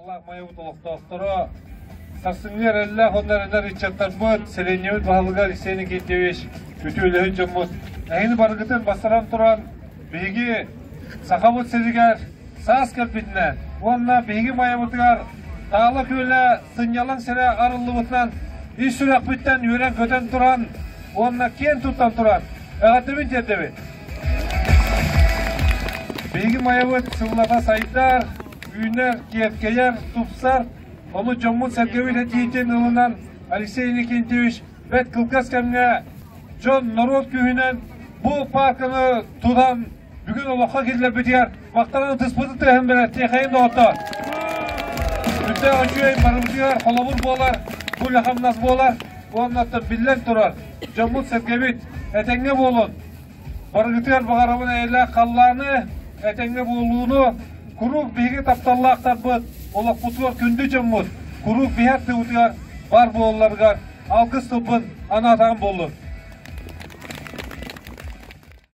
Тапталлаах Майабыт олохтоохторо, сарсыҥҥы эрэллээх уонна эрэнэр ыччаттарбыт, сэлиэнньэбит баһылыга Алексей Никитьевич, үтүөлэһит дьоммут, эһигини барыгытын бастаран туран, биһиги Сахабыт сиригэр саас кэлбитинэн уонна биһиги Майабытыгар Таала күөлэ сынньалаҥ сирэ арыллыбытынан ис сүрэхпиттэн үөрэн-көтөн туран уонна киэн туттан туран эҕэрдэбин тиэрдэбин. Биһиги Майабыт сыллата сайдар, үүнэр, киэркэйэр, тупсар, ону дьоммут-сэргэбит этиитин ылынан Алексей Иннокентьевич бэрт кылгас кэмҥэ дьон, норуот күүһүнэн бу паарканы тутан бүгүн олоххо киллэрбитигэр махтанан ытыспытын тыаһын бэлэхтиэхэйин доҕоттоор. Сүрдээх үчүгэй барыбытыгар холобур буолар, бу үлэ-хамнас буолар уонна биллэн турар, дьоммут-сэргэбит этэҥҥэ буолун, Барыгытыгар баҕарабын эйэлээх халлааны, этэҥҥэ буолууну, куруук биһиги тапталлаахтарбыт, олохпутугар күндү дьоммут, куруук биһи аттыбытыгар бар буолалларыгар алгыс тылбын анаатаҕым буоллун.